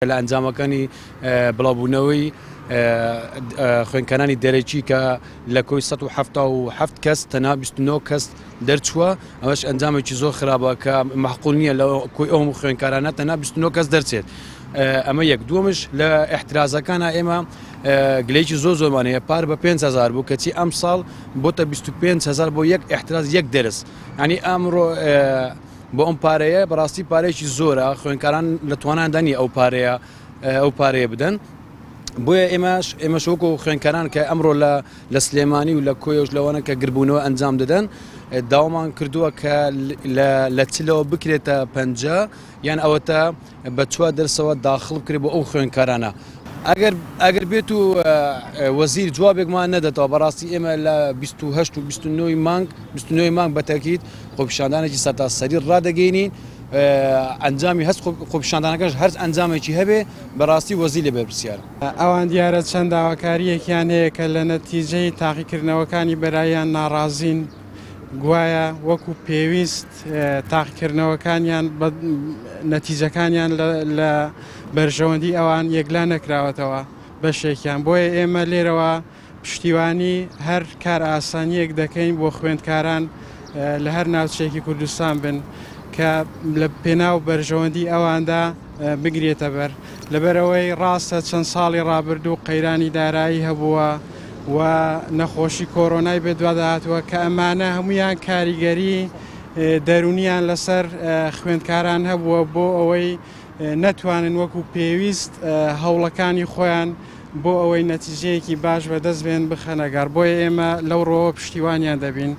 لە ئەنجامەکانی بڵاوبوونەوەی خوێندکارانی دەرەکی کە لە کۆی 177 کەس تەنها 29 کەس دەرچووە، ئەمەش ئەنجامێکی زۆر خراپە کە مەعقول نییە لە کۆی ئەو هەموو خوێندکارانە تەنها 29 کەس دەرچێت. ئەمە یەک. دووەمش لە ئیحترازەکانە ئێمە گلەیەکی زۆر زۆرمان هەیە، پار بە 5000 بوو کەچی ئەم ساڵ بۆتە 25000 بۆ یەک ئیحتراز یەک دەرس. یعنی ئەمڕۆ بۆ ئەم پارەیە بەڕاستی پارەیەکی زۆرە، خوێندکاران لە تواناندا نییە ئەو پارەیە ئەو پارەیە بدەن. بۆیە ئێمەش ئێمەش وەکو خوێندکاران کە ئەمڕۆ لە لە سلێمانی و لە کۆیەش لەوانە کە گربوونەوە ئەنجام دەدەن داوامان کردووە کە لە چلەوە بکرێتە پەنجا یان ئەوەتە بە چوار دەرسەوە داخڵ بکرێت بۆ ئەو خوێندکارانە. ئەگەر ئەگەر بێت و وەزیر جوابێکمان نەدەتەوە بەڕاستی ئێمە لە 28 و 29 مانگ 29 مانگ بە تەکید خۆپیشاندانێکی سەرتاسەری ڕادەگەینین ئەنجامی هەست خۆپیشاندانەکەش هەر ئەنجامێکی هەبێ بەڕاستی وەزیر لێ بەرپرسیارە. ئەوان دیارە چەند داواکارییەکیان هەیە کە لە نەتیجەی تاقیکردنەوەکانی بەراییان ناڕازین، گوایە وەکو پێویست تاقیکردنەوەکانیان نەتیجەکانیان لە بەرژەوەندی ئەوان یەکلا نەکراوەتەوە بەشێکیان، بۆیە ئێمە لێرەوە پشتیوانی هەر کارئاسانییەک دەکەین بۆ خوێندکاران لە هەر ناوچەیەکی کوردستان بن کە لە پێناو بەرژەوەندی ئەواندا بگرێتە بەر، لەبەرئەوەی ڕاستە چەند ساڵی ڕابردوو قەیرانی دارایی هەبووە و نەخۆشی کۆرۆنای بەدوادا هاتووە کە ئەمانە هەموویان کاریگەری دەروونیان لەسەر خوێندکاران هەبووە بۆ ئەوەی نەتوانن وەکو پێویست هەوڵەکانی خۆیان بۆ ئەوەی نەتیجەیەکی باش بەدەست بێن بخەنە گەڕ، بۆیە ئێمە لەو ڕووەوە پشتیوانیان دەبین.